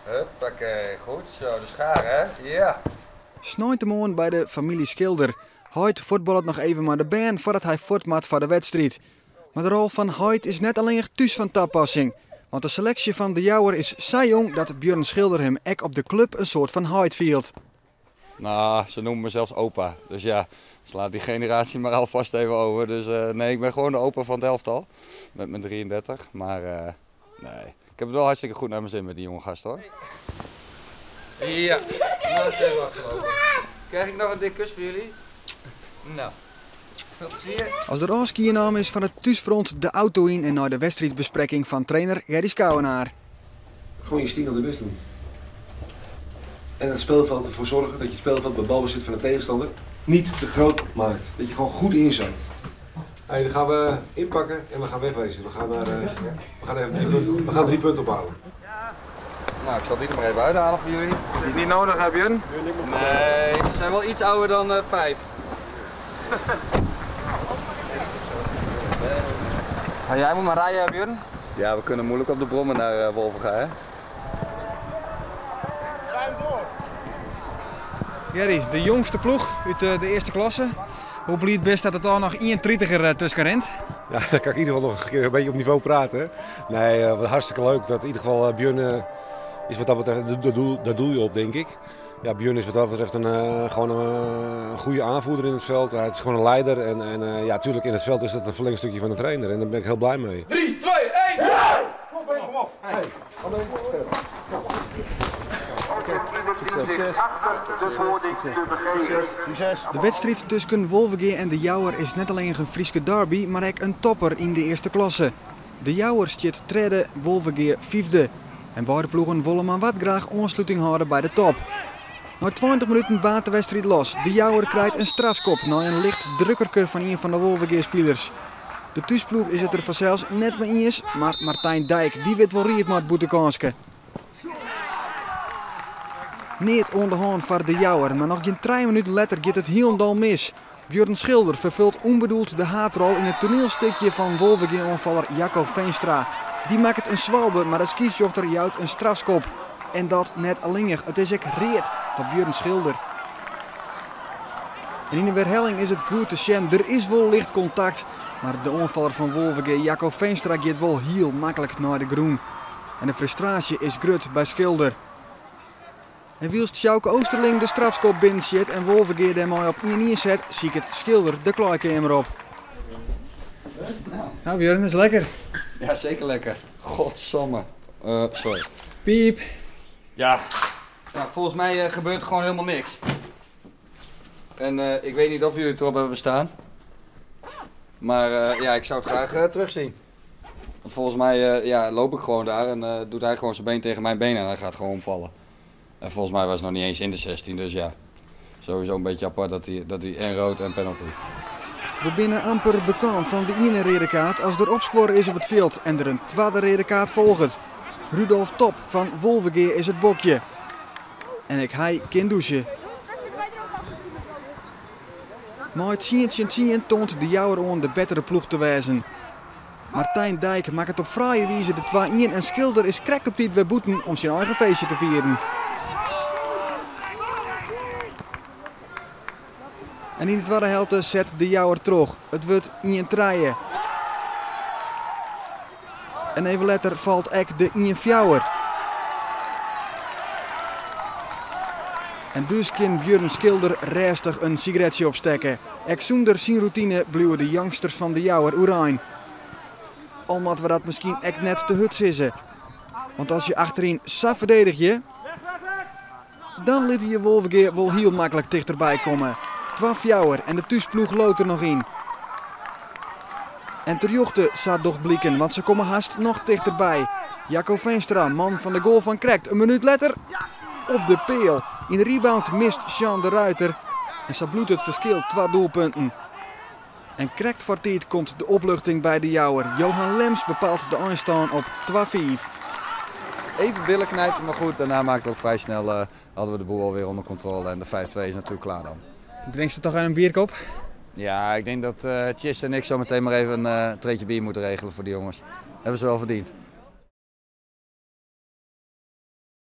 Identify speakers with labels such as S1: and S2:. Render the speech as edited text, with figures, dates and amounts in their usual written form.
S1: Huppakee, goed zo, de schaar hè? Ja.
S2: Sneintemoarn by de famylje Schilder. Heit fuotballet noch even mei de bern foardat hy fuort moat foar de wedstriid. Mar de rol fan heit is net allinnich thús fan tapassing. Want de seleksje fan De Jouwer is sa jong dat Björn Schilder him ek op de klup in soart fan heit fielt.
S1: Nou, ze noemen me zelfs opa. Dus ja, slaat die generatie maar alvast even over. Dus nee, ik ben gewoon de opa van het elftal. Met mijn 33. Maar nee, ik heb het wel hartstikke goed naar mijn zin met die jonge gast hoor. Ja, nou is het even afgelopen. Krijg ik nog een dik kus voor jullie? Nou, veel plezier.
S2: As der ôfskie naam is fan it thúsfront de auto yn en nei de wedstriidbesprekking fan trainer Gerry Schouwenaar.
S3: Gewoon je stiekem de best doen. En het speelveld ervoor zorgen dat je het speelveld bij balbezit van de tegenstander niet te groot maakt. Dat je gewoon goed inzakt. Hey, dan gaan we inpakken en we gaan wegwezen. We gaan, naar, we gaan even 3 punten, we gaan 3 punten ophalen.
S1: Nou, ik zal die er maar even uithalen voor jullie.
S4: Is niet nodig, hè Björn?
S1: Nee, ze zijn wel iets ouder dan 5.
S4: Maar jij moet maar rijden, hè, Björn?
S1: Ja, we kunnen moeilijk op de brommen naar Wolvega, hè?
S2: Gerry, de jongste ploech uit de eerste klasse. Hoe bliid bist dat it al noch ien tritiger tusken rint?
S3: Ja, dan kan ik in ieder geval nog een keer een beetje op niveau praten. Hè? Nee, wat hartstikke leuk dat in ieder geval Björn is wat dat betreft, daar doel je op, denk ik. Ja, Björn is wat dat betreft gewoon een goede aanvoerder in het veld. Hij is gewoon een leider en ja, tuurlijk in het veld is dat een verlengstukje van de trainer en daar ben ik heel blij mee.
S4: 3, 2, 1, ja!
S3: Kom op, kom op. Hey.
S2: Succes. Succes. De wedstrijd tussen Wolvegea en De Jouwer is net alleen een Frieske derby, maar ook een topper in de eerste klasse. De Jouwer stiet tredde, Wolvegea vijfde. En beide ploegen willen maar wat graag aansluiting houden bij de top. Na 20 minuten baat de wedstrijd los. De Jouwer krijgt een strafskop na een licht drukkerke van een van de Wolvegea-spelers. De thuisploeg is het er vanzelfs net mee eens, maar Martijn Dijk die weet wel riet met boetekanske. Niet onder de hand voor De Jouwer, maar nog geen 3 minuten later gaat het helemaal mis. Björn Schilder vervult onbedoeld de haatrol in het toneelstukje van Wolvegea-aanvaller Jacco Veenstra. Die maakt het een zwalbe, maar de scheidsrechter jouwt een strafskop. En dat net alleenig, het is ook reet van Björn Schilder. En in de herhaling is het goed te zien, er is wel licht contact. Maar de aanvaller van Wolvegea, Jacco Veenstra, gaat wel heel makkelijk naar de groen. En de frustratie is groot bij Schilder. En wielst Sjouke Oosterling de strafskop binnen zit en Wolvegea daar mooi op 1-1 zet, zie ik het Schilder de kleikamer op. Nou Björn, dat is lekker.
S1: Ja, zeker lekker. Godsamme. Sorry.
S2: Piep.
S1: Ja. Nou, volgens mij gebeurt er gewoon helemaal niks. En ik weet niet of jullie het erop hebben staan. Maar ik zou het graag terugzien. Want volgens mij loop ik gewoon daar en doet hij gewoon zijn been tegen mijn been en hij gaat gewoon omvallen. En volgens mij was het nog niet eens in de 16, dus ja. Sowieso een beetje apart dat hij en rood en penalty.
S2: We binnen amper bekend van de ene rode kaart als er opscoren is op het veld en er een tweede rode kaart volgt. Rudolf Top van Wolvegea is het bokje. En ik hij kind douchen. Maar het 10-10 toont de Jouwer aan de betere ploeg te wijzen. Martijn Dijk maakt het op fraaie wijze de 2-1 en Schilder is krekt op tijd weer boeten om zijn eigen feestje te vieren. En in de tweede helft zet de Jouwer terug. Het wordt 1-3. En even later valt ook de 1-4. En dus kan Björn Schilder rustig een sigaretje opsteken. Ek zonder zijn routine blijven de youngsters van de Jouwer oerijn. Al moeten we dat misschien ek net te hut sissen. Want als je achterin zo verdedig je, dan liet je Wolvegea wel heel makkelijk dichterbij komen. 12 jouwer en de thuisploeg loopt er nog in. En terjochte zat doch blikken, want ze komen haast nog dichterbij. Jacco Veenstra, man van de goal van Krekt, een minuut later op de peel. In de rebound mist Sean de Ruiter en zo bloedt het verschil 2 doelpunten. En krekt voor tijd komt de opluchting bij de Jouwer. Johan Lems bepaalt de eindstand op 2-5.
S1: Even billen knijpen, maar goed, daarna maakten we ook vrij snel, hadden we de boel alweer onder controle en de 5-2 is natuurlijk klaar dan.
S2: Drinkt ze toch een bierkop?
S1: Ja, ik denk dat Chis en ik zo meteen maar even een treetje bier moeten regelen voor die jongens. Hebben ze wel verdiend.